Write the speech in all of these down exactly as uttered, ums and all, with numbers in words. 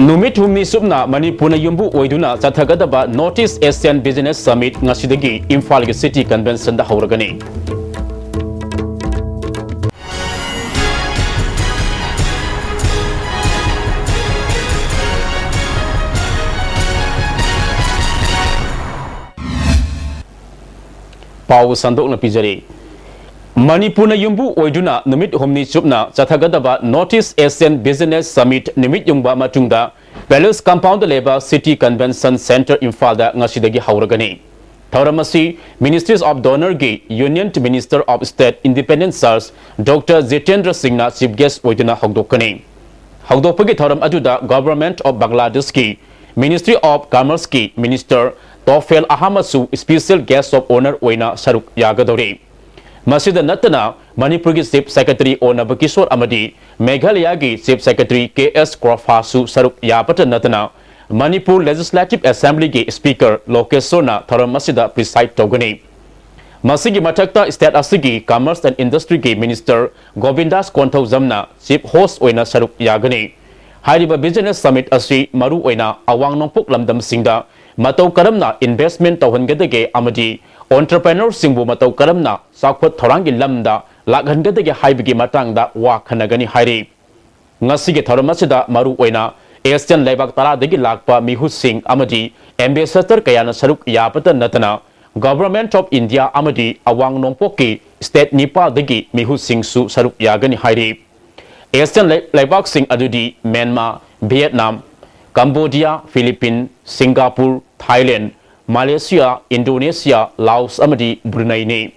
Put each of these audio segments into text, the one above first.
ꯅꯨꯃꯤꯠ ꯍꯨꯝꯅꯤ ꯆꯨꯞꯅ ꯃꯅꯤꯄꯨꯔꯅ ꯌꯨꯝꯕꯨ ꯑꯣꯏꯗꯨꯅ ꯆꯠꯊꯒꯗꯕ North East Asian Business Summit ꯉꯁꯤꯗꯒꯤ ꯏꯝꯐꯥꯜꯒꯤ City Conventionꯗ ꯍꯧꯔꯒꯅꯤ꯫ ꯄꯥꯎ ꯁꯟꯗꯣꯛꯅ ꯄꯤꯖꯔꯤ꯫ ꯃꯅꯤꯄꯨꯔꯅ ꯌꯨꯝꯕꯨ ꯑꯣꯏꯗꯨꯅ ꯅꯨꯃꯤꯠ ꯍꯨꯝꯅꯤ ꯆꯨꯞꯅ ꯆꯠꯊꯒꯗꯕ North East Asian Business Summit ꯅꯨꯃꯤꯠ ꯌꯨꯡꯕ ꯃꯇꯨꯡꯗ Palace Compoundꯗ ꯂꯩꯕ City Convention Centre ꯏꯝꯐꯥꯜꯗ ꯉꯁꯤꯗꯒꯤ ꯍꯧꯔꯒꯅꯤ꯫ ꯊꯧꯔꯝ ꯑꯁꯤ Ministries of DoNERꯒꯤ Union Minister of State Independent Charge Doctor Jitendra ꯁꯤꯡꯅ Chief Guest ꯑꯣꯏꯗꯨꯅ ꯍꯧꯗꯣꯛꯀꯅꯤ꯫ ꯍꯧꯗꯣꯛꯄꯒꯤ ꯊꯧꯔꯝ ꯑꯗꯨꯗ Government of Bangladeshꯀꯤ Ministry of Commerceꯀꯤ Minister ꯇꯣꯐꯦꯜ ꯑꯍꯃꯗꯁꯨ Special Guest of Honour ꯑꯣꯏꯅ ꯁꯔꯨꯛ ꯌꯥꯒꯗꯧꯔꯤ꯫ ꯃꯁꯤꯗ ꯅꯠꯇꯅ ꯃꯅꯤꯄꯨꯔꯒꯤ Chief Secretary ꯑꯣ ꯅꯕꯀꯤꯁꯣꯔ ꯑꯃꯗꯤ ꯃꯦꯘꯥꯂꯌꯥꯒꯤ Chief Secretary ꯀꯦ ꯑꯦꯁ ꯀ꯭ꯔꯣꯐꯥꯁꯨ ꯁꯔꯨꯛ ꯌꯥꯕꯇ ꯅꯠꯇꯅ ꯃꯅꯤꯄꯨꯔ Legislative Assemblyꯒꯤ Speaker ꯂꯣꯀꯦꯁꯣꯔꯅ ꯊꯧꯔꯝ ꯑꯁꯤꯗ preside ꯇꯧꯒꯅꯤ꯫ ꯃꯁꯤꯒꯤ ꯃꯊꯛꯇ state ꯑꯁꯤꯒꯤ Commerce and Industryꯒꯤ Minister ꯒꯣꯕꯤꯟꯗꯥꯁ ꯀꯣꯟꯊꯧꯖꯝꯅ Chief Host ꯑꯣꯏꯅ ꯁꯔꯨꯛ ꯌꯥꯒꯅꯤ꯫ ꯍꯥꯏꯔꯤꯕ Business Summit ꯑꯁꯤ ꯃꯔꯨꯑꯣꯏꯅ ꯑꯋꯥꯡ ꯅꯣꯡꯄꯣꯛ ꯂꯝꯗꯝꯁꯤꯡꯗ ꯃꯇꯧ ꯀꯔꯝꯅ investment ꯇꯧꯍꯟꯒꯗꯒꯦ ꯑꯃꯗꯤ entrepreneurꯁꯤꯡꯕꯨ ꯃꯇꯧ ꯀꯔꯝꯅ ꯆꯥꯎꯈꯠ ꯊꯧꯔꯥꯡꯒꯤ ꯂꯝꯗ ꯂꯥꯛꯍꯟꯒꯗꯒꯦ ꯍꯥꯏꯕꯒꯤ ꯃꯇꯥꯡꯗ ꯋꯥ ꯈꯟꯅꯒꯅꯤ ꯍꯥꯏꯔꯤ꯫ ꯉꯁꯤꯒꯤ ꯊꯧꯔꯝ ꯑꯁꯤꯗ ꯃꯔꯨꯑꯣꯏꯅ Asian ꯂꯩꯕꯥꯛ ꯇꯔꯥꯗꯒꯤ ꯂꯥꯛꯄ ꯃꯤꯍꯨꯠꯁꯤꯡ ꯑꯃꯗꯤ ambassador ꯀꯌꯥꯅ ꯁꯔꯨꯛ ꯌꯥꯕꯇ ꯅꯠꯇꯅ Government of India ꯑꯃꯗꯤ ꯑꯋꯥꯡ ꯅꯣꯡꯄꯣꯛꯀꯤ state ꯅꯤꯄꯥꯜꯗꯒꯤ ꯃꯤꯍꯨꯠꯁꯤꯡꯁꯨ ꯁꯔꯨꯛ ꯌꯥꯒꯅꯤ ꯍꯥꯏꯔꯤ꯫ Asian ꯂꯩ-, ꯂꯩꯕꯥꯛꯁꯤꯡ ꯑꯗꯨꯗꯤ Myanmar, Vietnam, Cambodia, Philippines, Singapore, Thailand, Malaysia, Indonesia, Laos ꯑꯃꯗꯤ ꯕ꯭ꯔꯨꯅꯩꯅꯤ꯫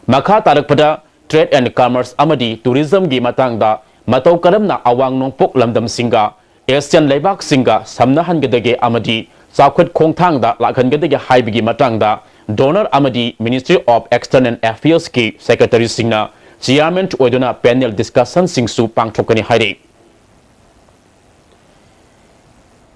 ꯃꯈꯥ ꯇꯥꯔꯛꯄꯗ Trade and Commerce ꯑꯃꯗꯤ Tourismꯒꯤ ꯃꯇꯥꯡꯗ ꯃꯇꯧ ꯀꯔꯝꯅ ꯑꯋꯥꯡ ꯅꯣꯡꯄꯣꯛ ꯂꯝꯗꯝꯁꯤꯡꯒ Asian ꯂꯩꯕꯥꯛꯁꯤꯡꯒ ꯁꯝꯅꯍꯟꯒꯗꯒꯦ ꯑꯃꯗꯤ ꯆꯥꯎꯈꯠ ꯈꯣꯡꯊꯥꯡꯗ ꯂꯥꯛꯍꯟꯒꯗꯒꯦ ꯍꯥꯏꯕꯒꯤ ꯃꯇꯥꯡꯗ DoNER ꯑꯃꯗꯤ Ministry of External Affairsꯀꯤ Secretaryꯁꯤꯡꯅ Chairman ꯑꯣꯏꯗꯨꯅ panel discussionꯁꯤꯡꯁꯨ ꯄꯥꯡꯊꯣꯛꯀꯅꯤ ꯍꯥꯏꯔꯤ꯫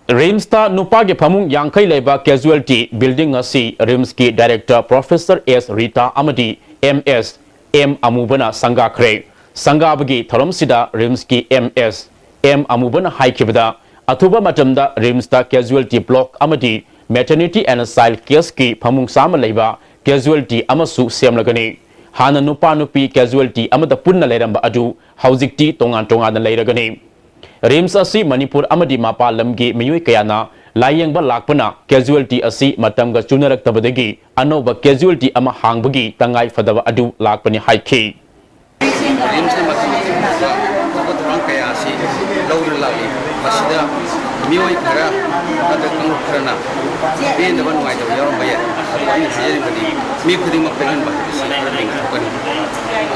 RIMSꯇ ꯅꯨꯄꯥꯒꯤ ꯐꯃꯨꯡ ꯌꯥꯡꯈꯩ ꯂꯩꯕ casualty building ꯑꯁꯤ RIMSꯀꯤ Director Professor ꯑꯦꯁ ꯔꯤꯇꯥ ꯑꯃꯗꯤ ꯑꯦꯝ ꯑꯦꯁ ꯑꯦꯝ ꯑꯃꯨꯕꯅ ꯁꯪꯒꯥꯈ꯭ꯔꯦ꯫ ꯁꯪꯒꯥꯕꯒꯤ ꯊꯧꯔꯝꯁꯤꯗ RIMSꯀꯤ ꯑꯦꯝ ꯑꯦꯁ ꯑꯦꯝ ꯑꯃꯨꯕꯅ ꯍꯥꯏꯈꯤꯕꯗ, ꯑꯊꯨꯕ ꯃꯇꯝꯗ ꯔꯤꯝꯁꯇ casualty block ꯑꯃꯗꯤ maternity and child caseꯀꯤ ꯐꯃꯨꯡ ꯆꯥꯝꯃ ꯂꯩꯕ casualty ꯑꯃꯁꯨ ꯁꯦꯝꯂꯒꯅꯤ꯫ ꯍꯥꯟꯅ ꯅꯨꯄꯥ ꯅꯨꯄꯤ casualty ꯑꯃꯗ ꯄꯨꯟꯅ ꯂꯩꯔꯝꯕ ꯑꯗꯨ ꯍꯧꯖꯤꯛꯇꯤ ꯇꯣꯉꯥꯟ ꯇꯣꯉꯥꯟꯅ ꯂꯩꯔꯒꯅꯤ꯫ ꯔꯤꯝꯁ ꯑꯁꯤ ꯃꯅꯤꯄꯨꯔ ꯑꯃꯗꯤ ꯃꯄꯥꯟ ꯂꯝꯒꯤ ꯃꯤꯑꯣꯏ ꯀꯌꯥꯅ ꯂꯥꯌꯦꯡꯕ ꯂꯥꯛꯄꯅ casualty ꯑꯁꯤ ꯃꯇꯝꯒ ꯆꯨꯅꯔꯛꯇꯕꯗꯒꯤ ꯑꯅꯧꯕ casualty ꯑꯃ ꯍꯥꯡꯕꯒꯤ ꯇꯉꯥꯏ ꯐꯗꯕ ꯑꯗꯨ ꯂꯥꯛꯄꯅꯤ ꯍꯥꯏꯈꯤ꯫ ꯔꯤꯝꯁꯅ ꯃꯇꯝ ꯑꯊꯦꯡꯕꯗ ꯑꯐꯕ ꯊꯧꯔꯥꯡ ꯀꯌꯥ ꯑꯁꯤ ꯂꯧꯗꯨꯅ ꯂꯥꯛꯂꯤ꯫ ꯃꯁꯤꯗ ꯃꯤꯑꯣꯏ ꯈꯔ ꯅꯠꯇ꯭ꯔꯒ ꯀꯥꯡꯂꯨꯞ ꯈꯔꯅ ꯄꯦꯟꯗꯕ ꯅꯨꯡꯉꯥꯏꯇꯕ ꯌꯥꯎꯔꯝꯕ ꯌꯥꯏ꯫ ꯑꯗꯨꯕꯨ ꯑꯩꯅ ꯍꯥꯏꯖꯅꯤꯡꯕꯗꯤ ꯃꯤ ꯈꯨꯗꯤꯡꯃꯛ ꯄꯦꯜꯍꯟꯕ ꯍꯥꯏꯕꯁꯤ ꯑꯩꯈꯣꯏꯅ ꯊꯣꯛꯀꯅꯤ꯫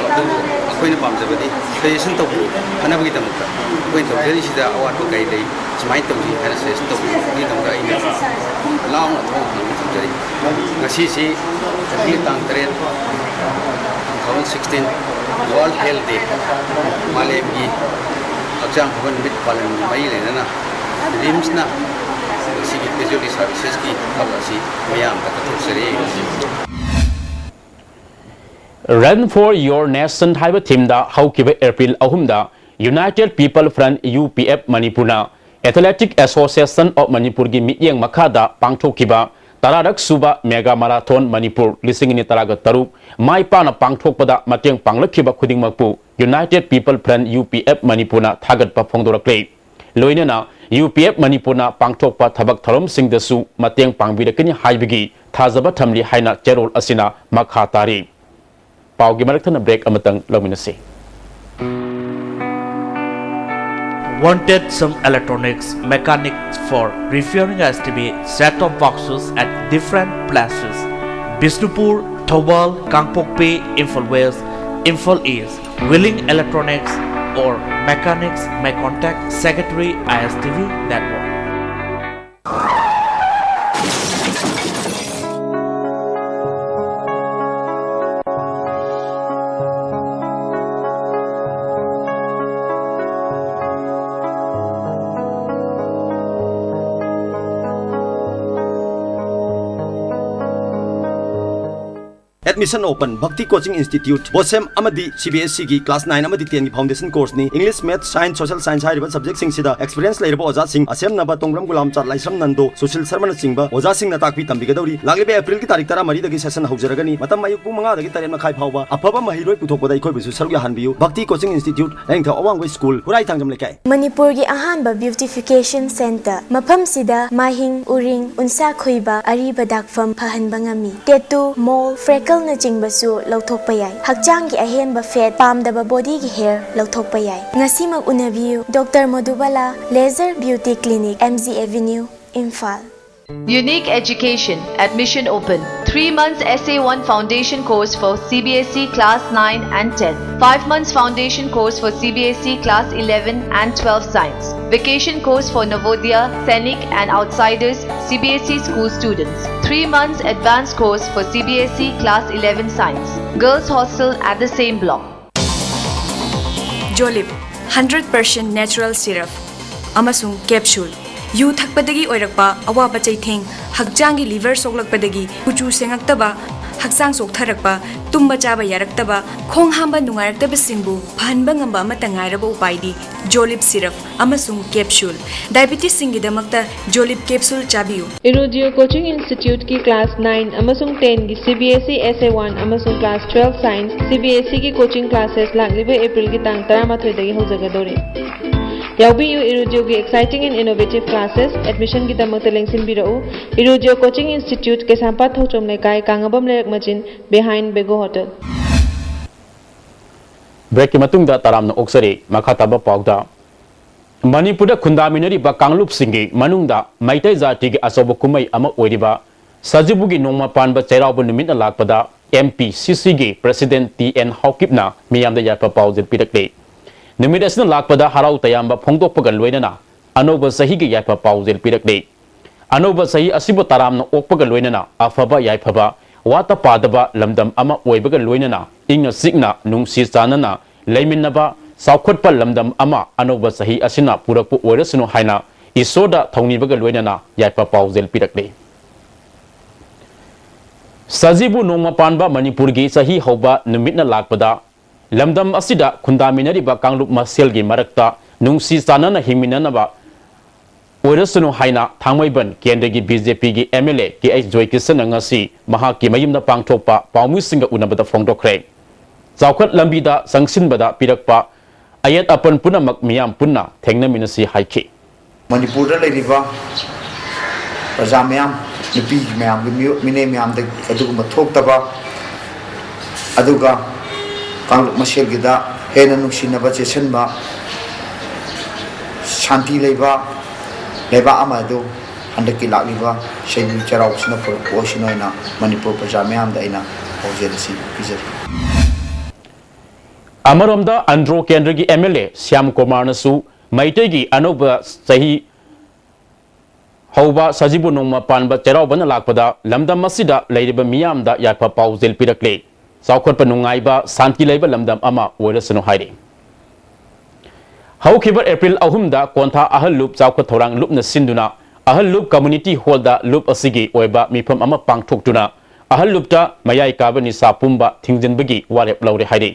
ꯑꯗꯨꯕꯨ ꯑꯩꯈꯣꯏꯅ ꯄꯥꯝꯖꯕꯗꯤ suggestion ꯇꯧꯕꯤꯌꯨ, ꯐꯅꯕꯒꯤꯗꯃꯛꯇ꯫ ꯑꯩꯈꯣꯏꯅ ꯇꯧꯖꯔꯤꯁꯤꯗ ꯑꯋꯥꯠꯄ ꯀꯔꯤ ꯂꯩ, ꯁꯨꯃꯥꯏꯅ ꯇꯧꯁꯤ ꯍꯥꯏꯅ suggestion ꯇꯧꯕꯤꯌꯨ꯫ ꯑꯗꯨꯒꯤꯗꯃꯛꯇ ꯑꯩꯅ ꯂꯥꯎꯅ ꯊꯣꯡ ꯍꯥꯡꯕ ꯊꯝꯖꯔꯤ꯫ ꯉꯁꯤꯁꯤ ꯑꯩꯈꯣꯏꯒꯤ ꯇꯥꯡ ꯇꯔꯦꯠ, two thousand sixteen, World Health Day, ꯃꯥꯂꯦꯝꯒꯤ ꯍꯛꯆꯥꯡ ꯐꯕ ꯅꯨꯃꯤꯠ ꯄꯥꯂꯟꯒ ꯃꯔꯤ ꯂꯩꯅꯅ ꯔꯤꯝꯁꯅ ꯉꯁꯤꯒꯤ casualty servicesꯀꯤ ꯊꯕꯛ ꯑꯁꯤ ꯃꯤꯌꯥꯝꯗ ꯀꯠꯊꯣꯛꯆꯔꯤ꯫ Run for Your Nation ꯍꯥꯏꯕ themeꯗ ꯍꯧꯈꯤꯕ ꯑꯦꯄ꯭ꯔꯤꯜ ꯑꯍꯨꯝꯗ United People Front, UPF, ꯃꯅꯤꯄꯨꯔꯅ Athletic Association of ꯃꯅꯤꯄꯨꯔꯒꯤ ꯃꯤꯠꯌꯦꯡ ꯃꯈꯥꯗ ꯄꯥꯡꯊꯣꯛꯈꯤꯕ ꯇꯔꯥꯔꯛ ꯁꯨꯕ Mega Marathon ꯃꯅꯤꯄꯨꯔ ꯂꯤꯁꯤꯡ ꯑꯅꯤ ꯇꯔꯥꯒ ꯇꯔꯨꯛ ꯃꯥꯏ ꯄꯥꯛꯅ ꯄꯥꯡꯊꯣꯛꯄꯗ ꯃꯇꯦꯡ ꯄꯥꯡꯂꯛꯈꯤꯕ ꯈꯨꯗꯤꯡꯃꯛꯄꯨ United People Front, UPF, ꯃꯅꯤꯄꯨꯔꯅ ꯊꯥꯒꯠꯄ ꯐꯣꯡꯗꯣꯔꯛꯂꯦ꯫ ꯂꯣꯏꯅꯅ UPF ꯃꯅꯤꯄꯨꯔꯅ ꯄꯥꯡꯊꯣꯛꯄ ꯊꯕꯛ ꯊꯧꯔꯝꯁꯤꯡꯗꯁꯨ ꯃꯇꯦꯡ ꯄꯥꯡꯕꯤꯔꯛꯀꯅꯤ ꯍꯥꯏꯕꯒꯤ ꯊꯥꯖꯕ ꯊꯝꯂꯤ ꯍꯥꯏꯅ ꯆꯦꯔꯣꯜ ꯑꯁꯤꯅ ꯃꯈꯥ ꯇꯥꯔꯤ꯫ ꯄꯥꯎꯒꯤ ꯃꯔꯛ ꯊꯠꯅ break ꯑꯃꯇꯪ ꯂꯧꯃꯤꯟꯅꯁꯤ꯫ Wanted some electronics mechanics for repairing S T V set-top boxes at different places: Bishnupur, Thoubal, Kangpokpi, Imphal West, Imphal East. Willing electronics or mechanics may contact Secretary I S T V Network. Admission open. Bhakti Coaching Institute, BOSEM ꯑꯃꯗꯤ CBSEꯒꯤ class nine ꯑꯃꯗꯤ tenꯒꯤ foundation courseꯅꯤ꯫ English, Maths, Science, Social Science ꯍꯥꯏꯔꯤꯕ subjectꯁꯤꯡꯁꯤꯗ experience ꯂꯩꯔꯕ ꯑꯣꯖꯥꯁꯤꯡ, ꯑꯁꯦꯝꯅꯕ ꯇꯣꯡꯕ꯭ꯔꯝ ꯒꯨꯂꯥꯝꯆꯥꯟ, ꯂꯥꯏꯁ꯭ꯔꯝ ꯅꯟꯗꯣ, ꯁꯨꯁꯤꯜ ꯁꯔꯃꯅꯆꯤꯡꯕ ꯑꯣꯖꯥꯁꯤꯡꯅ ꯇꯥꯛꯄꯤ ꯇꯝꯕꯤꯒꯗꯧꯔꯤ꯫ ꯂꯥꯛꯂꯤꯕ Aprilꯒꯤ ꯇꯥꯔꯤꯛ ꯇꯔꯥꯃꯔꯤꯗꯒꯤ session ꯍꯧꯖꯔꯒꯅꯤ꯫ ꯃꯇꯝ ꯑꯌꯨꯛ ꯄꯨꯡ ꯃꯉꯥꯗꯒꯤ ꯇꯔꯦꯠ ꯃꯈꯥꯏ ꯐꯥꯎꯕ꯫ ꯑꯐꯕ ꯃꯍꯩꯔꯣꯏ ꯄꯨꯊꯣꯛꯄꯗ ꯑꯩꯈꯣꯏꯕꯨꯁꯨ ꯁꯔꯨꯛ ꯌꯥꯍꯟꯕꯤꯌꯨ꯫ Bhakti Coaching Institute, ꯂꯥꯏꯅꯤꯡꯊꯧ ꯑꯋꯥꯡꯕ school, ꯈꯨꯔꯥꯏ ꯊꯥꯡꯖꯝ ꯂꯩꯀꯥꯏ꯫ ꯃꯅꯤꯄꯨꯔꯒꯤ ꯑꯍꯥꯟꯕ beautification centre꯫ ꯃꯐꯝꯁꯤꯗ ꯃꯥꯏꯍꯤꯡ, ꯎꯔꯤꯡ, ꯎꯟꯁꯥ ꯈꯣꯏꯕ, ꯑꯔꯤꯕ ꯗꯥꯛꯐꯝ ꯐꯍꯟꯕ ꯉꯝꯃꯤ꯫ Tattoo, mole, freckleꯅꯆꯤꯡꯕꯁꯨ ꯂꯧꯊꯣꯛꯄ ꯌꯥꯏ꯫ ꯍꯛꯆꯥꯡꯒꯤ ꯑꯍꯦꯟꯕ fat, ꯄꯥꯝꯗꯕ bodyꯒꯤ hair ꯂꯧꯊꯣꯛꯄ ꯌꯥꯏ꯫ ꯉꯁꯤꯃꯛ ꯎꯅꯕꯤꯌꯨ꯫ Doctor Madhubala, Laser Beauty Clinic, MG Avenue, Imphal. Unique Education, admission open. Three months SA one foundation course for CBSE class nine and ten. Five months foundation course for CBSE class eleven and twelve science. Vacation course for Navodaya, Sainik and outsiders CBSE school students. Three months advanced course for CBSE class eleven science. Girls hostel at the same block. Jolib, hundred percent natural syrup ꯑꯃꯁꯨꯡ capsule꯫ U ꯊꯛꯄꯗꯒꯤ ꯑꯣꯏꯔꯛꯄ ꯑꯋꯥꯕ ꯆꯩꯊꯦꯡ, ꯍꯛꯆꯥꯡꯒꯤ liver ꯁꯣꯛꯂꯛꯄꯗꯒꯤ ꯀꯨꯆꯨ ꯁꯦꯡꯉꯛꯇꯕ, ꯍꯛꯆꯥꯡ ꯆꯣꯛꯊꯔꯛꯄ, ꯇꯨꯝꯕ ꯆꯥꯕ ꯌꯥꯔꯛꯇꯕ, ꯈꯣꯡ ꯍꯥꯝꯕ ꯅꯨꯡꯉꯥꯏꯔꯛꯇꯕꯁꯤꯡꯕꯨ ꯐꯍꯟꯕ ꯉꯝꯕ ꯑꯃꯠꯇ ꯉꯥꯏꯔꯕ ꯎꯄꯥꯏꯗꯤ Jolib syrup ꯑꯃꯁꯨꯡ capsule꯫ Diabetesꯁꯤꯡꯒꯤꯗꯃꯛꯇ Jolib capsule ꯆꯥꯕꯤꯌꯨ꯫ Irudio Coaching Instituteꯀꯤ class nine ꯑꯃꯁꯨꯡ tenꯒꯤ CBSE SA one ꯑꯃꯁꯨꯡ class twelve science CBSEꯒꯤ coaching classes ꯂꯥꯛꯂꯤꯕ Aprilꯒꯤ ꯇꯥꯡ ꯇꯔꯥꯃꯥꯊꯣꯏꯗꯒꯤ ꯍꯧꯖꯒꯗꯧꯔꯤ꯫ ꯌꯥꯎꯕꯤꯌꯨ Irudioꯒꯤ exciting and innovative classes꯫ Admissionꯒꯤꯗꯃꯛꯇ ꯂꯦꯡꯁꯤꯟꯕꯤꯔꯛꯎ꯫ Irudio Coaching Institute, ꯀꯩꯁꯥꯝꯄꯥꯠ ꯊꯣꯛꯆꯣꯝ ꯂꯩꯀꯥꯏ, ꯀꯥꯡꯉꯕꯝ ꯂꯩꯔꯛ ꯃꯆꯤꯟ, behind Bego Hotel꯫ Breakꯀꯤ ꯃꯇꯨꯡꯗ ꯇꯔꯥꯝꯅ ꯑꯣꯛꯆꯔꯤ꯫ ꯃꯈꯥ ꯇꯥꯕ ꯄꯥꯎꯗ, ꯃꯅꯤꯄꯨꯔꯗ ꯈꯨꯟꯗꯥꯃꯤꯟꯅꯔꯤꯕ ꯀꯥꯡꯂꯨꯞꯁꯤꯡꯒꯤ ꯃꯅꯨꯡꯗ ꯃꯩꯇꯩ ꯖꯥꯇꯤꯒꯤ ꯑꯆꯧꯕ ꯀꯨꯝꯍꯩ ꯑꯃ ꯑꯣꯏꯔꯤꯕ ꯁꯖꯤꯕꯨꯒꯤ ꯅꯣꯡꯃ ꯄꯥꯟꯕ ꯆꯩꯔꯥꯎꯕ ꯅꯨꯃꯤꯠꯅ ꯂꯥꯛꯄꯗ MPCCꯒꯤ President T N ꯍꯥꯎꯀꯤꯞꯅ ꯃꯤꯌꯥꯝꯗ ꯌꯥꯏꯐ ꯄꯥꯎꯖꯦꯜ ꯄꯤꯔꯛꯂꯤ꯫ ꯅꯨꯃꯤꯠ ꯑꯁꯤꯅ ꯂꯥꯛꯄꯗ ꯍꯔꯥꯎ ꯇꯌꯥꯝꯕ ꯐꯣꯡꯗꯣꯛꯄꯒ ꯂꯣꯏꯅꯅ ꯑꯅꯧꯕ ꯆꯍꯤꯒꯤ ꯌꯥꯏꯐ ꯄꯥꯎꯖꯦꯜ ꯄꯤꯔꯛꯂꯤ꯫ ꯑꯅꯧꯕ ꯆꯍꯤ ꯑꯁꯤꯕꯨ ꯇꯔꯥꯝꯅ ꯑꯣꯛꯄꯒ ꯂꯣꯏꯅꯅ ꯑꯐꯕ ꯌꯥꯏꯐꯕ, ꯋꯥꯠꯇ ꯄꯥꯗꯕ ꯂꯝꯗꯝ ꯑꯃ ꯑꯣꯏꯕꯒ ꯂꯣꯏꯅꯅ ꯏꯪꯅ ꯆꯤꯛꯅ ꯅꯨꯡꯁꯤ ꯆꯥꯟꯅꯅ ꯂꯩꯃꯤꯟꯅꯕ, ꯆꯥꯎꯈꯠꯄ ꯂꯝꯗꯝ ꯑꯃ ꯑꯅꯧꯕ ꯆꯍꯤ ꯑꯁꯤꯅ ꯄꯨꯔꯛꯄ ꯑꯣꯏꯔꯁꯅꯨ ꯍꯥꯏꯅ ꯏꯁꯣꯔꯗ ꯊꯧꯅꯤꯕꯒ ꯂꯣꯏꯅꯅ ꯌꯥꯏꯐ ꯄꯥꯎꯖꯦꯜ ꯄꯤꯔꯛꯂꯤ꯫ ꯁꯖꯤꯕꯨ ꯅꯣꯡꯃ ꯄꯥꯟꯕ ꯃꯅꯤꯄꯨꯔꯒꯤ ꯆꯍꯤ ꯍꯧꯕ ꯅꯨꯃꯤꯠꯅ ꯂꯥꯛꯄꯗ, ꯂꯝꯗꯝ ꯑꯁꯤꯗ ꯈꯨꯟꯗꯥꯃꯤꯟꯅꯔꯤꯕ ꯀꯥꯡꯂꯨꯞ ꯃꯁꯦꯜꯒꯤ ꯃꯔꯛꯇ ꯅꯨꯡꯁꯤ ꯆꯥꯟꯅꯅ ꯍꯤꯡꯃꯤꯟꯅꯅꯕ ꯑꯣꯏꯔꯁꯅꯨ ꯍꯥꯏꯅ ꯊꯥꯡꯃꯩꯕꯟ ꯀꯦꯟꯗ꯭ꯔꯒꯤ ꯕꯤ ꯖꯦ ꯄꯤꯒꯤ M L A K H ꯖꯣꯏꯀꯤꯁꯟꯅ ꯉꯁꯤ ꯃꯍꯥꯛꯀꯤ ꯃꯌꯨꯝꯗ ꯄꯥꯡꯊꯣꯛꯄ ꯄꯥꯎꯃꯤꯁꯤꯡꯒ ꯎꯅꯕꯗ ꯐꯣꯡꯗꯣꯛꯈ꯭ꯔꯦ꯫ ꯆꯥꯎꯈꯠ ꯂꯝꯕꯤꯗ ꯆꯪꯁꯤꯟꯕꯗ ꯄꯤꯔꯛꯄ ꯑꯌꯦꯠ ꯑꯄꯟ ꯄꯨꯝꯅꯃꯛ ꯃꯤꯌꯥꯝ ꯄꯨꯟꯅ ꯊꯦꯡꯅꯃꯤꯟꯅꯁꯤ ꯍꯥꯏꯈꯤ꯫ ꯃꯅꯤꯄꯨꯔꯗ ꯂꯩꯔꯤꯕ ꯄ꯭ꯔꯖꯥ ꯃꯌꯥꯝ, ꯅꯨꯄꯤ ꯃꯌꯥꯝꯒꯤ ꯃꯤꯑꯣ-, ꯃꯤꯅꯩ ꯃꯌꯥꯝꯗ ꯑꯗꯨꯒꯨꯝꯕ ꯊꯣꯛꯇꯕ, ꯑꯗꯨꯒ ꯀꯥꯡꯂꯨꯞ ꯃꯁꯦꯜꯒꯤꯗ ꯍꯦꯟꯅ ꯅꯨꯡꯁꯤꯅꯕ, ꯆꯦꯠꯁꯤꯟꯕ, ꯁꯥꯟꯇꯤ ꯂꯩꯕ ꯂꯩꯕꯥꯛ ꯑꯃ ꯑꯗꯨ ꯍꯟꯗꯛꯀꯤ ꯂꯥꯛꯂꯤꯕ ꯁꯖꯤꯕꯨ ꯆꯩꯔꯥꯎꯕꯁꯤꯅ ꯄꯨꯔꯛꯄ ꯑꯣꯏꯁꯅꯨ ꯍꯥꯏꯅ ꯃꯅꯤꯄꯨꯔ ꯄ꯭ꯔꯖꯥ ꯃꯌꯥꯝꯗ ꯑꯩꯅ ꯄꯥꯎꯖꯦꯜ ꯑꯁꯤ ꯄꯤꯖꯔꯤ꯫ ꯑꯃꯔꯣꯝꯗ ꯑꯟꯗ꯭ꯔꯣ ꯀꯦꯟꯗ꯭ꯔꯒꯤ ꯑꯦꯝ ꯑꯦꯜ ꯑꯦ ꯁ꯭ꯌꯥꯝ ꯀꯨꯃꯥꯔꯅꯁꯨ ꯃꯩꯇꯩꯒꯤ ꯑꯅꯧꯕ ꯆꯍꯤ ꯍꯧꯕ ꯁꯖꯤꯕꯨ ꯅꯣꯡꯃ ꯄꯥꯟꯕ ꯆꯩꯔꯥꯎꯕꯅ ꯂꯥꯛꯄꯗ ꯂꯝꯗꯝ ꯑꯁꯤꯗ ꯂꯩꯔꯤꯕ ꯃꯤꯌꯥꯝꯗ ꯌꯥꯏꯐ ꯄꯥꯎꯖꯦꯜ ꯄꯤꯔꯛꯂꯦ꯫ ꯆꯥꯎꯈꯠꯄ ꯅꯨꯡꯉꯥꯏꯕ, ꯁꯥꯟꯇꯤ ꯂꯩꯕ ꯂꯝꯗꯝ ꯑꯃ ꯑꯣꯏꯔꯁꯅꯨ ꯍꯥꯏꯔꯤ꯫ ꯍꯧꯈꯤꯕ ꯑꯦꯄ꯭ꯔꯤꯜ ꯑꯍꯨꯝꯗ ꯀꯣꯟꯊꯥ ꯑꯍꯜ ꯂꯨꯞ ꯆꯥꯎꯈꯠ ꯊꯧꯔꯥꯡ ꯂꯨꯞꯅ ꯁꯤꯟꯗꯨꯅ ꯑꯍꯜ ꯂꯨꯞ ꯀꯝꯃ꯭ꯌꯨꯅꯤꯇꯤ ꯍꯣꯜꯗ ꯂꯨꯞ ꯑꯁꯤꯒꯤ ꯑꯣꯏꯕ ꯃꯤꯐꯝ ꯑꯃ ꯄꯥꯡꯊꯣꯛꯇꯨꯅ ꯑꯍꯜ ꯂꯨꯞꯇ ꯃꯌꯥꯏ ꯀꯥꯕ ꯅꯤꯁꯥ ꯄꯨꯝꯕ ꯊꯤꯡꯖꯤꯟꯕꯒꯤ ꯋꯥꯔꯦꯞ ꯂꯧꯔꯦ ꯍꯥꯏꯔꯤ꯫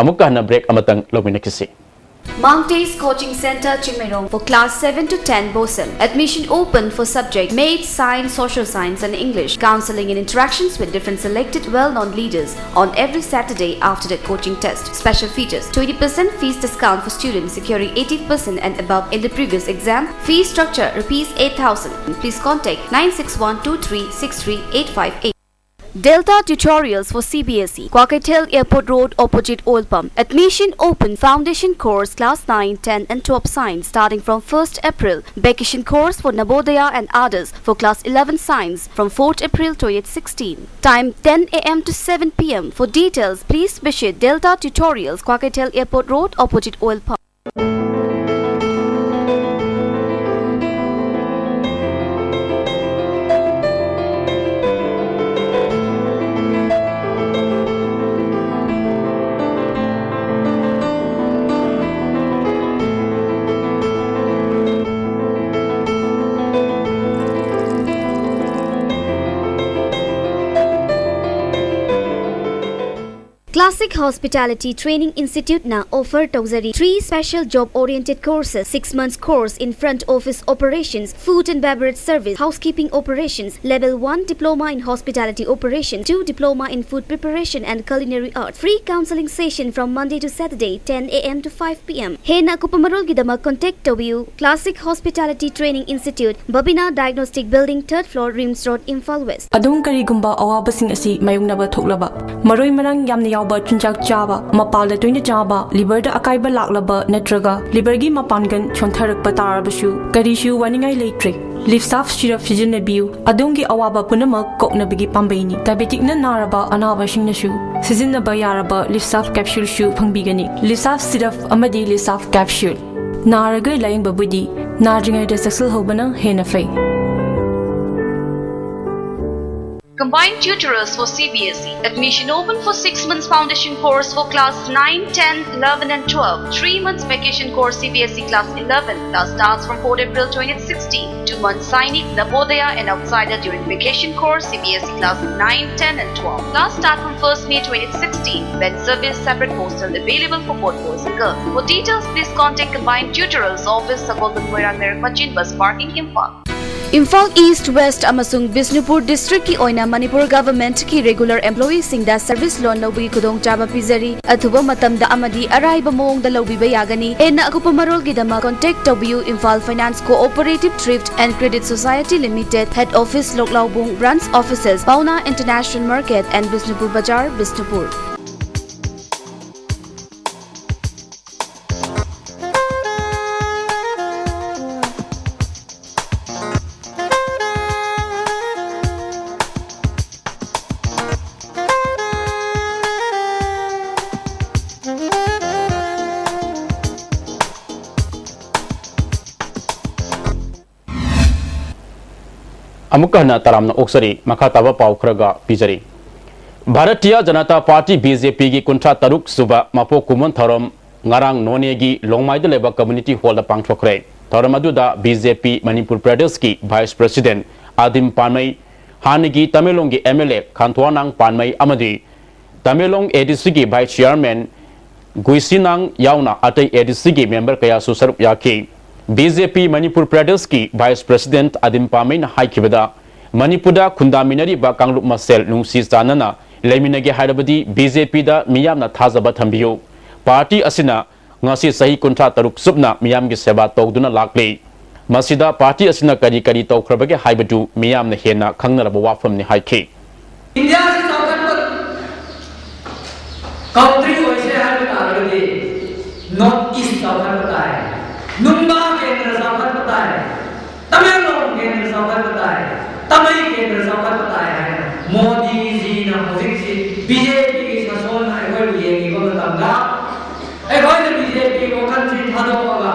ꯑꯃꯨꯛꯀ ꯍꯟꯅ ꯕ꯭ꯔꯦꯛ ꯑꯃꯇꯪ ꯂꯧꯃꯤꯟꯅꯈꯤꯁꯤ꯫ Mount Ace Coaching Center, Chingmeirong for class seven to ten BOSEM. Admission open for subject Maths, Science, Social Science and English. Counseling and interactions with different selected well-known leaders on every Saturday after the coaching test. Special features: twenty percent fees discount for students securing eighty percent and above in the previous exam. Fee structure: rupees eight thousand. Please contact nine six one two three six three eight five eight. Delta Tutorials for C B S E, Kwakeithel Airport Road, opposite Oil Pump. Admission open: Foundation Course, Class nine, ten and twelve Science, starting from first April. Vacation Course for Navodaya and others for Class eleven Science from fourth April twenty sixteen. Time: ten A M to seven P M. For details, please visit Delta Tutorials, Kwakeithel Airport Road, opposite Oil Pump. Classic Hospitality Training Institute na offer ꯇꯧꯖꯔꯤ three special job oriented courses: six months course in front office operations, food and beverage service, housekeeping operations; level one diploma in hospitality operation, two diploma in food preparation and culinary arts. Free counseling session from Monday to Saturday, ten a m to five p m. ꯍꯦꯟꯅ ꯑꯀꯨꯞꯄ ꯃꯔꯣꯜꯒꯤꯗꯃꯛ contact ꯇꯧꯕꯤꯌꯨ: Classic Hospitality Training Institute, Babina Diagnostic Building, third floor, RIMS Road, Imphal West. ꯑꯗꯣꯝ ꯀꯔꯤꯒꯨꯝꯕ ꯑꯋꯥꯕꯁꯤꯡ ꯑꯁꯤ ꯃꯥꯌꯣꯛꯅꯕ ꯊꯣꯛꯂꯕ, ꯃꯔꯣꯏ ꯃꯔꯥꯡ ꯌꯥꯝꯅ ꯌꯥꯎꯕ ꯆꯤꯟꯖꯥꯛ ꯆꯥꯕ, ꯃꯄꯥꯜꯗ ꯇꯣꯏꯅ ꯆꯥꯕ, ꯂꯤꯚꯔꯗ ꯑꯀꯥꯏꯕ ꯂꯥꯛꯂꯕ ꯅꯠꯇ꯭ꯔꯒ ꯂꯤꯚꯔꯒꯤ ꯃꯄꯥꯡꯒꯜ ꯁꯣꯟꯊꯔꯛꯄ ꯇꯥꯔꯕꯁꯨ, ꯀꯔꯤꯁꯨ ꯋꯥꯅꯤꯡꯉꯥꯏ ꯂꯩꯇ꯭ꯔꯦ꯫ ꯂꯤꯞꯁꯥꯐ ꯁꯤꯔꯞ ꯁꯤꯖꯤꯟꯅꯕꯤꯌꯨ꯫ ꯑꯗꯣꯝꯒꯤ ꯑꯋꯥꯕ ꯄꯨꯝꯅꯃꯛ ꯀꯣꯛꯅꯕꯒꯤ ꯄꯥꯝꯕꯩꯅꯤ꯫ ꯗꯥꯏꯕꯦꯇꯤꯛꯅ ꯅꯥꯔꯕ ꯑꯅꯥꯕꯁꯤꯡꯅꯁꯨ ꯁꯤꯖꯤꯟꯅꯕ ꯌꯥꯔꯕ ꯂꯤꯞꯁꯥꯐ ꯀꯦꯞꯁꯨꯜꯁꯨ ꯐꯪꯕꯤꯒꯅꯤ꯫ ꯂꯤꯞꯁꯥꯐ ꯁꯤꯔꯞ ꯑꯃꯗꯤ ꯂꯤꯞꯁꯥꯐ ꯀꯦꯞꯁꯨꯜ꯫ ꯅꯥꯔꯒ ꯂꯥꯌꯦꯡꯕꯕꯨꯗꯤ ꯅꯥꯗ꯭ꯔꯤꯉꯩꯗ ꯆꯦꯛꯁꯤꯜꯍꯧꯕꯅ ꯍꯦꯟꯅ ꯐꯩ꯫ Combined tutorials for C B S E. Admission open for six months foundation course for class nine, ten, eleven and twelve. Three months vacation course C B S E class eleven. Class starts from fourth April twenty sixteen. Two months Sainik, Navodaya and Outsider during vacation course C B S E class nine, ten and twelve. Class start from first May twenty sixteen. When service, separate hostel available for both boys and girls. For details, please contact Combined Tutorials Office, Sagolband Moirang Merak Machin Bus Parking, Imphal. Imphal east, West ꯑꯃꯁꯨꯡ ꯕꯤꯁꯅꯨꯄꯨꯔ ꯗꯤꯁꯇ꯭ꯔꯤꯛꯀꯤ ꯑꯣꯏꯅ Manipur ꯒꯚꯔꯟꯃꯦꯟꯠꯀꯤ regular ꯑꯦꯝꯄ꯭ꯂꯣꯌꯤꯁꯤꯡꯗ service ꯂꯣꯟ ꯂꯧꯕꯒꯤ ꯈꯨꯗꯣꯡꯆꯥꯕ ꯄꯤꯖꯔꯤ꯫ ꯑꯊꯨꯕ ꯃꯇꯝꯗ ꯑꯃꯗꯤ ꯑꯔꯥꯏꯕ ꯃꯑꯣꯡꯗ ꯂꯧꯕꯤꯕ ꯌꯥꯒꯅꯤ꯫ ꯍꯦꯟꯅ ꯑꯀꯨꯞꯄ ꯃꯔꯣꯜꯒꯤꯗꯃꯛ contact ꯇꯧꯕꯤꯌꯨ: Imphal Finance Cooperative Thrift and Credit Society Limited, Head Office, ꯂꯣꯛꯂꯥꯎꯕꯨꯡ, Branch Offices, Paona International Market and Bishnupur Bazar, Bishnupur. ꯑꯃꯨꯛꯀ ꯍꯟꯅ ꯇꯔꯥꯝꯅ ꯑꯣꯛꯆꯔꯤ꯫ ꯃꯈꯥ ꯇꯥꯕ ꯄꯥꯎ ꯈꯔꯒ ꯄꯤꯖꯔꯤ꯫ Bharatiya Janata party, B J ꯄꯤꯒꯤ ꯀꯨꯟꯊ꯭ꯔꯥ ꯇꯔꯨꯛ ꯁꯨꯕ ꯃꯄꯣꯛ ꯀꯨꯝꯑꯣꯟ ꯊꯧꯔꯝ ꯉꯔꯥꯡ ꯅꯣꯅꯦꯒꯤ ꯂꯣꯡꯃꯥꯏꯗ ꯂꯩꯕ ꯀꯝꯃ꯭ꯌꯨꯅꯤꯇꯤ ꯍꯣꯜꯗ ꯄꯥꯡꯊꯣꯛꯈ꯭ꯔꯦ꯫ ꯊꯧꯔꯝ ꯑꯗꯨꯗ ꯕꯤ ꯖꯦ ꯄꯤ ꯃꯅꯤꯄꯨꯔ ꯄ꯭ꯔꯗꯦꯁꯀꯤ ꯚꯥꯏꯁ ꯄ꯭ꯔꯁꯤꯗꯦꯟꯠ ꯑꯥꯗꯤꯝ ꯄꯥꯟꯃꯩ, ꯍꯥꯟꯅꯒꯤ ꯇꯃꯦꯡꯂꯣꯡꯒꯤ ꯑꯦꯝ ꯑꯦꯜ ꯑꯦ ꯈꯥꯟꯊꯣꯋꯥꯅꯥꯡ ꯄꯥꯟꯃꯩ ꯑꯃꯗꯤ ꯇꯃꯦꯡꯂꯣꯡ ꯑꯦ ꯗꯤ ꯁꯤꯒꯤ Vice Chairman ꯒꯨꯏꯁꯤꯅꯥꯡ ꯌꯥꯎꯅ ꯑꯇꯩ ꯑꯦ ꯗꯤ ꯁꯤꯒꯤ member ꯀꯌꯥꯁꯨ ꯁꯔꯨꯛ ꯌꯥꯈꯤ꯫ ꯕꯤ ꯖꯦ ꯄꯤ ꯃꯅꯤꯄꯨꯔ ꯄ꯭ꯔꯗꯦꯁꯀꯤ Vice President ꯑꯗꯤꯝ ꯄꯥꯃꯩꯅ ꯍꯥꯏꯈꯤꯕꯗ, ꯃꯅꯤꯄꯨꯔꯗ ꯈꯨꯟꯗꯥꯃꯤꯟꯅꯔꯤꯕ ꯀꯥꯡꯂꯨꯞ ꯃꯁꯦꯜ ꯅꯨꯡꯁꯤ ꯆꯥꯟꯅꯅ ꯂꯩꯃꯤꯟꯅꯒꯦ ꯍꯥꯏꯔꯕꯗꯤ ꯕꯤ ꯖꯦ ꯄꯤꯗ ꯃꯤꯌꯥꯝꯅ ꯊꯥꯖꯕ ꯊꯝꯕꯤꯌꯨ꯫ ꯄꯥꯔꯇꯤ ꯑꯁꯤꯅ ꯉꯁꯤ ꯆꯍꯤ ꯀꯨꯟꯊ꯭ꯔꯥ ꯇꯔꯨꯛ ꯆꯨꯞꯅ ꯃꯤꯌꯥꯝꯒꯤ ꯁꯦꯕꯥ ꯇꯧꯗꯨꯅ ꯂꯥꯛꯂꯤ꯫ ꯃꯁꯤꯗ ꯄꯥꯔꯇꯤ ꯑꯁꯤꯅ ꯀꯔꯤ ꯀꯔꯤ ꯇꯧꯈ꯭ꯔꯕꯒꯦ ꯍꯥꯏꯕꯗꯨ ꯃꯤꯌꯥꯝꯅ ꯍꯦꯟꯅ ꯈꯪꯅꯔꯕ ꯋꯥꯐꯝꯅꯤ ꯍꯥꯏꯈꯤ꯫ ꯏꯟꯗꯤꯌꯥꯁꯤ ꯆꯥꯎꯈꯠꯄ country ꯑꯣꯏꯁꯦ ꯍꯥꯏꯕ ꯇꯥꯔꯒꯗꯤ North East ꯆꯥꯎꯈꯠꯄ ꯇꯥꯏ, ꯅꯨꯡꯕꯥ ꯀꯦꯟꯗ꯭ꯔ ꯆꯥꯎꯈꯠꯄ ꯇꯥꯏ, ꯇꯃꯦꯡꯂꯣꯡ ꯀꯦꯟꯗ꯭ꯔ ꯆꯥꯎꯈꯠꯄ ꯇꯥꯏ, ꯇꯃꯩ ꯀꯦꯟꯗ꯭ꯔ ꯆꯥꯎꯈꯠꯄ ꯇꯥꯏ ꯍꯥꯏꯅ ꯃꯣꯗꯤꯖꯤꯅ ꯍꯧꯖꯤꯛꯁꯤ ꯕꯤ ꯖꯦ ꯄꯤꯒꯤ ꯁꯥꯁꯣꯟꯅ ꯑꯩꯈꯣꯏꯕꯨ ꯌꯦꯡꯉꯤꯕ ꯃꯇꯝꯗ ꯑꯩꯈꯣꯏꯅ ꯕꯤ ꯖꯦ ꯄꯤ ꯋꯥꯈꯜꯁꯤ ꯊꯥꯗꯣꯛꯑꯒ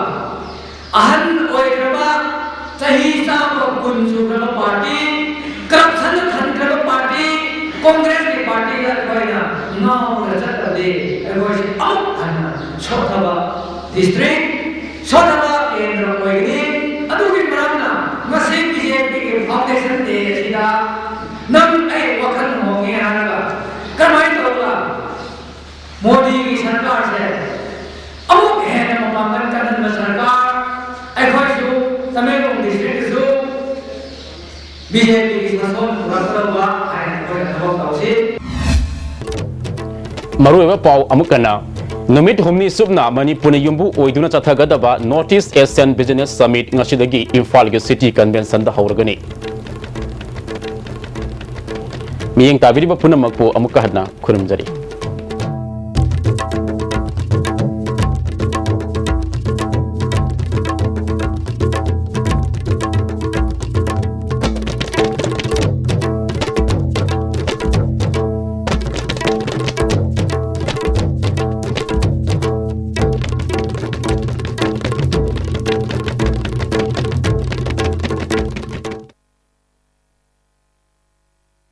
ꯑꯍꯟ ꯑꯣꯏꯈ꯭ꯔꯕ, ꯆꯍꯤ ꯆꯥꯝꯃ ꯀꯨꯟ ꯁꯨꯈ꯭ꯔꯕ ꯄꯥꯔꯇꯤ, corruption ꯊꯟꯈ꯭ꯔꯕ ꯄꯥꯔꯇꯤ, ꯀꯣꯡꯒ꯭ꯔꯦꯁꯀꯤ ꯄꯥꯔꯇꯤꯗ ꯑꯩꯈꯣꯏꯅ ꯉꯥꯎꯔ ꯆꯠꯂꯕꯗꯤ ꯑꯩꯈꯣꯏꯁꯤ ꯑꯃꯨꯛ ꯍꯟꯅ ꯁꯣꯠꯊꯕ district, ꯁꯣꯠꯊꯕ ꯀꯦꯟꯗ꯭ꯔ ꯑꯣꯏꯒꯅꯤ꯫ ꯑꯗꯨꯒꯤ ꯃꯔꯝꯅ ꯉꯁꯤ ꯕꯤ ꯖꯦ ꯄꯤꯒꯤ foundation day ꯑꯁꯤꯗ ꯅꯪ ꯑꯩ ꯋꯥꯈꯜ ꯍꯣꯡꯉꯦ ꯍꯥꯏꯔꯒ ꯀꯔꯝꯍꯥꯏꯅ ꯇꯧꯕ ꯃꯣꯗꯤꯒꯤ ꯁꯔꯀꯥꯔꯁꯦ ꯑꯃꯨꯛ ꯍꯦꯟꯅ ꯃꯄꯥꯡꯒꯜ ꯀꯟꯍꯟꯕ ꯁꯔꯀꯥꯔ, ꯑꯩꯈꯣꯏꯁꯨ ꯇꯃꯦꯡꯂꯣꯡ districtꯇꯁꯨ ꯕꯤ ꯖꯦ ꯄꯤꯒꯤ ꯁꯥꯁꯣꯟ ꯄꯨꯔꯛꯀꯗꯧꯕ ꯍꯥꯏꯅ ꯑꯩꯈꯣꯏꯅ ꯊꯕꯛ ꯇꯧꯁꯤ꯫ ꯃꯔꯨꯑꯣꯏꯕ ꯄꯥꯎ ꯑꯃꯨꯛ ꯍꯟꯅ꯫ ꯅꯨꯃꯤꯠ ꯍꯨꯝꯅꯤ ꯆꯨꯞꯅ ꯃꯅꯤꯄꯨꯔꯅ ꯌꯨꯝꯕꯨ ꯑꯣꯏꯗꯨꯅ ꯆꯠꯊꯒꯗꯕ North East Asian Business Summit ꯉꯁꯤꯗꯒꯤ ꯏꯝꯐꯥꯜꯒꯤ City Conventionꯗ ꯍꯧꯔꯒꯅꯤ꯫ ꯃꯤꯠꯌꯦꯡ ꯇꯥꯕꯤꯔꯤꯕ ꯄꯨꯝꯅꯃꯛꯄꯨ ꯑꯃꯨꯛꯀ ꯍꯟꯅ ꯈꯨꯔꯨꯝꯖꯔꯤ꯫